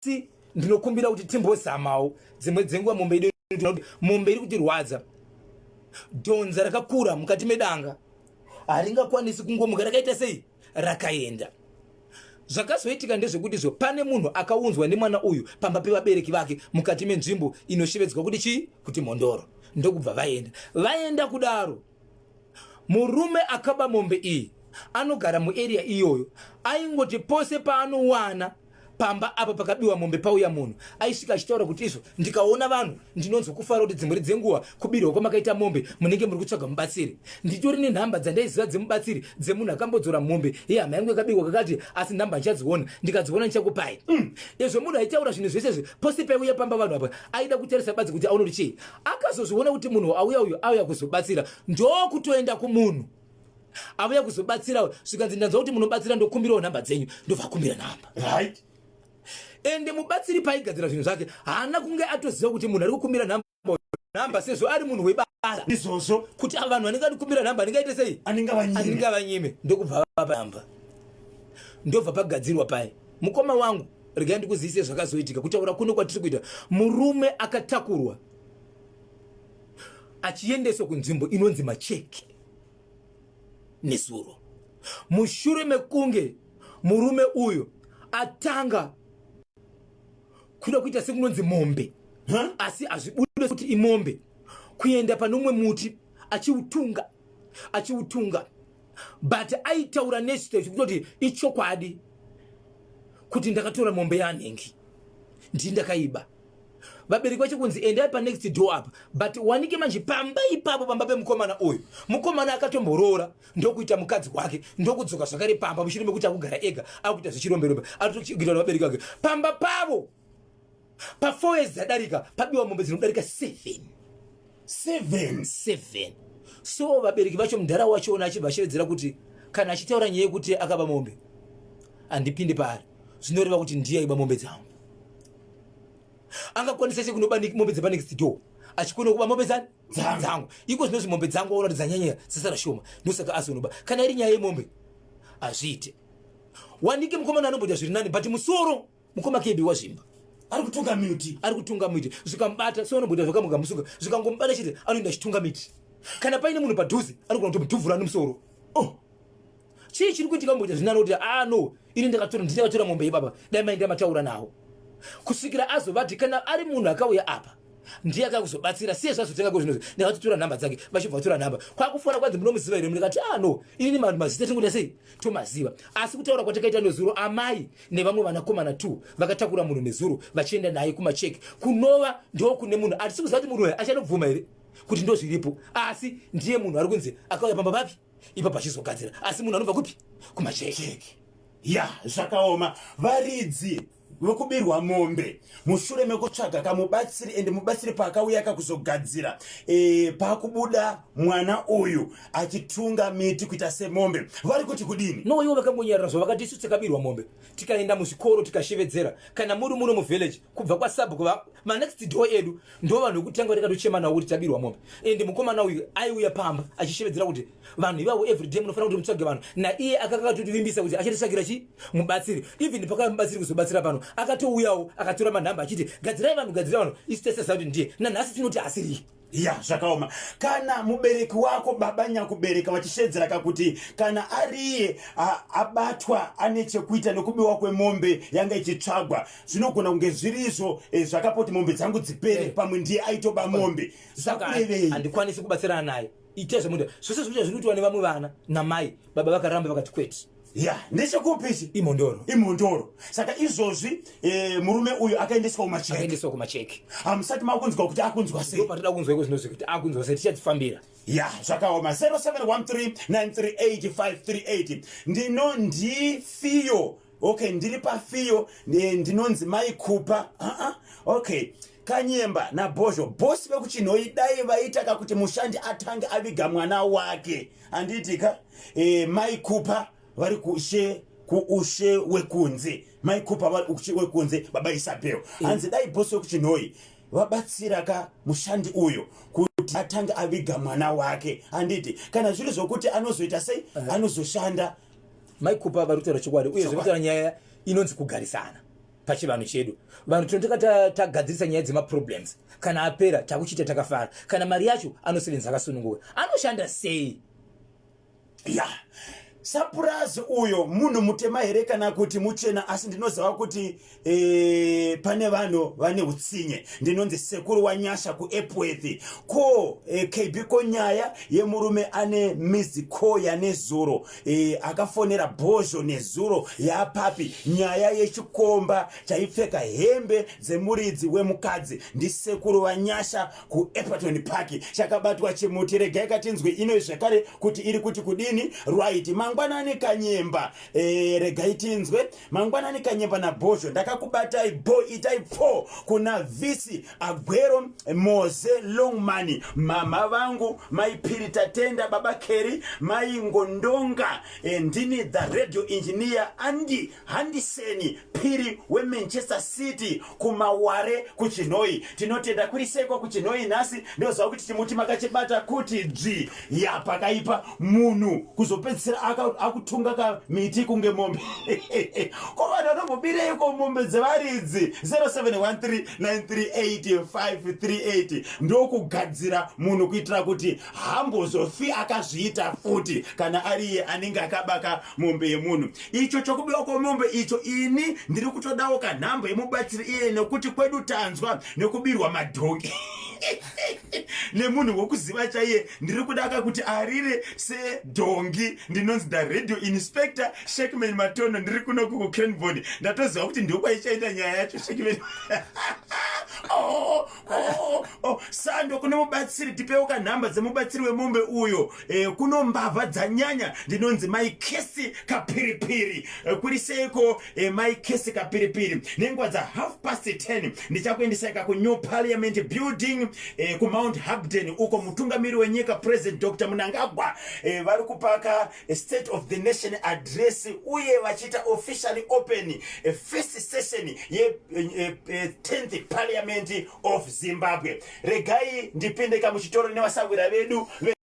Asi ndinokumbira kuti timbozamawo dzimwe dzenguva mombe yedu mombe iri kutirwadza. Dhonza rakakura mukati medanga haringakwanisi kungomuka rakaita sei rakaenda. Zvakazoitika ndezvekuti zvo pane munhu akaunzwa nemwana uyu pamba pevabereki vake mukati menzvimbo inoshevedzwa kuti chii kuti mhondoro ndokubva vaenda. Vaenda kudaro murume akaba mombe iyi anogara muarea iyoyo aingoti pose paanowana pamba apa pakabiwa mombe pauya munhu aisvika achitaura kuti izvo ndikaona vanhu ndinonzwa kufara kuti dzimwe dzenguva kubirwa kwamakaita mombe munenge muri kutsvaga mubatsiri nditori nenhamba dzandaiziva dzemubatsiri dzemunhu akambodzora mombe yehama yangu yakabirwa kakati asi nhamba ndichadziona ndikadziona ndichakupai mm. izvo munhu aitaura zvinhu zvese izvi pose paiuya pamba vanhu apa aida kutarisa badzi kuti aone kuti chii akazozviona kuti munhu auya uyu auya kuzobatsira ndokutoenda kumunhu auya kuzobatsira zvikanzi ndanzwa kuti munobatsira ndokumbirawo nhamba dzenyu ndobva nhamba right ende mubatsiri paaigadzira zvinhu zvake haana kunge atoziva kuti munhu ari kukumbira nhamba nhamba sezvo ari munhu webasa izvozvo kuti ava vanhu vanenge andikumbira nhamba andingaite sei anenge vanyime ndokubva vapa nhamba ndobva pagadzirwa paye mukoma wangu regai ndikuzivise zvakazoitika kutaura kuno kwatiri kuita murume akatakurwa achiendeswa kunzvimbo inonzi macheki nezuro mushure mekunge murume uyu atanga kuda kuita sekunonzi mombe huh? asi hazvibude kuti imombe kuenda pane umwe muti achiutunga achiutunga but aitaura nezvito zvekutoti ichokwadi kuti ndakatora mombe yanhengi ndii ndakaiba vabereki vacho kunzi endai panext door apa but wanike manje pamba ipapo pamba pemukomana uyu mukomana akatomboroora ndokuita mukadzi wake ndokudzoka zvakare pamba mushure mekuti akugara ega akuita zvechiromberombe atokuita nevabereki vake pamba pavo pafour years dzadarika pabiwa mombe dzinodarika seven seven seven so vabereki vacho mudhara wacho ona achibva ashevedzera kuti kana achitaura nyaya yekuti akaba mombe handipinde paari zvinoreva kuti ndiye aiba mombe dzangu angakwanisa sei kunoba mombe dzepanext door achikona kuba mombe dzani dzangu iko zvinozvi mombe dzangu aona kuti dzanyanyira dzasara shoma ndosaka azonoba kana iri nyaya yemombe hazviite wanike mukomana anomboita zviri nani but musoro mukoma kebi wazvimba ari kutunga miti ari kutunga miti zvikamubata so anomboita zvakamuka musuka zvikangomubata chete anoenda achitunga miti kana paine munhu padhuze anogona kutomudhuvhura nemusoro oh chii chiri kuitika mboita zvinano kuti ah no ini ndakatora ndakatora mombe yebaba dai maenda mataura nawo kusvikira azovati kana ari munhu akauya apa ndiye akakuzobatsira siye zvazotenga kozvinozvi ndakatotora nhamba dzake vachibva vatora nhamba kwakufona kwanzi munomuziva here ndikati ah no inini mazita tingoita sei tomaziva asi kutaura kwatakaita nezuro amai nevamwe vanakomana t vakatakura munhu nezuro vachienda naye kumacheki kunova ndokune munhu atisi kuziva kuti munhu uyo achanobvuma here kuti ndozviripo asi ndiye munhu ari kunzi akauya pamba papi ipapo achizogadzira asi munhu anobva kupi kumacheki ya zvakaoma varidzi vekubirwa mombe mushure mekutsvaga kamubatsiri ende mubatsiri paakauya kakuzogadzira e, pakubuda mwana uyu achitunga miti kuita semombe vari kuti kudini no ivo vakangonyarara zvo vakati isu takabirwa mombe tikaenda muzvikoro tikashevedzera kana muri muno muvillage kubva kwasabhuku manext door edu ndo vanhu vekutanga vatakatochema navo kuti tabirwa mombe and mukomana uyu aiuya pamba achishevedzera kuti vanhu ivavo everyday munofanira kuti mutsvage vanhu naiye akakatotivimbisa kuti achatitsvagira chi mubatsiri even pakauya mubatsiri kuzobatsira pano akatouyawo akatora manhamba achiti gadzirai vanhu gadzirai vanhu isu tese kuti ndiye nanhasi tinoti asiriye ya zvakaoma kana mubereki wako baba nyakubereka vachishedzera kakuti kana ariye abatwa ane chekuita nekubiwa kwemombe yanga ichitsvagwa zvinogona kunge zvirizvo eh, zvakapa kuti mombe dzangu dzipere eh. pamwe ndiye aitoba mombe zvakurevei handikwanisi kubatsirana naye ita zvemuda zvose zvikuita zviri kuitwa nevamwe vana namai baba vakaramba vakati kwete ya ndechekupi ichi imhondoro imhondoro saka izvozvi e, murume uyu akaendeswa kumacheki akaendeswa kumacheki hamusati makunzwa kuti akunzwa sei patida kunzwa iko zvinozvi kuti akunzwa sei tichadzifambira ya zvakaoma 0713938538 ndino ndifiyo okay ndiri pafiyo ndinonzi mai kupa uh -uh. okay kanyemba nabhozho bosi vekuchinhoyi dai vaita kakuti mushandi atange aviga mwana wake handiti ka e, mai kupa vari kushe kuushe wekunze mai kupa vari ushe wekunze baba isabel eh. hanzi dai bosi vekuchinhoyi vabatsira ka mushandi uyo kuti atange aviga mwana wake handiti kana zviri zvokuti anozoita sei eh. anozoshanda mai kupa vari kutaura chokwadi uye zvekutaura nyaya inonzi kugarisana. Pachivanhu chedu vanhu tinotanga tagadzirisa nyaya dzemaproblems. Kana apera, takuchiita takafara. Kana mari yacho anosevenza akasununguka, anoshanda sei? Ya, sapurazi uyo munhu mutema here kana kuti muchena? Asi ndinoziva kuti pane vanhu vane utsinye. Ndinonzi Sekuru waNyasha kuEpworth. Ko KB, ko nyaya yemurume ane miziko yanezuro akafonera Bhozho nezuro yapapi? Nyaya yechikomba chaipfeka hembe dzemuridzi wemukadzi. Ndisekuru vaNyasha kuEpaton Park. Chakabatwa chimuti. Regai katinzwe ino zvekare kuti iri kuti kudini. Right, mangwanani Kanyemba. Regai tinzwe. Mangwanani Kanyemba naBhozho, ndakakubatai bo. Itai pfo kuna Visi Agwero, Moze Longman, mama vangu Mai Phiri, Tatenda, Baba Keri, Mai Ngondonga. Ndini the radio engineer Andy Handiseni Phiri weManchester City kuMaware kuChinhoi. Tinotenda. Kuri seko kuChinhoi nhasi? Ndoziva kuti chimuti makachibata kuti dzvi. Ya, pakaipa. Munhu kuzopedzisira akutunga kamiti kunge mombe. Ko vanhu vanombobireiko mombe dzevaridzi? 0713938538. Ndokugadzira munhu kuitira kuti hambozofi akazviita futi kana ariye anenge akabaka mombe yemunhu. Icho chokubiwa kwemombe icho, ini ndiri kutodawo kanhamba yemubatsiri iye, nekuti kwedu tanzwa nekubirwa madhongi nemunhu wekuziva chaiye. Ndiri kudaka kuti arire sedhongi. Ndinonzi the radio inspector Shekman Matono, ndiri kuno kuCranborne. Ndatoziva kuti ndokwaichaita nyaya yacho, Shekman. Oh. Sando kune mubatsiri, tipewo kanhamba dzemubatsiri wemombe uyo. Kuno mbavha dzanyanya. Ndinonzi Mai Kesi Kapiripiri. Kuri seiko, Mai Kesi Kapiripiri? Nenguva dza 10:30 ndichakuendesai kakuNew Parliament Building kuMount Hampden, uko mutungamiri wenyika President Dr Mnangagwa vari kupaka State of the Nation Address uye vachiita officially open first session ye 10th Parliament of Zimbabwe. Regai ndipinde kamuchitoro nevasawira vedu.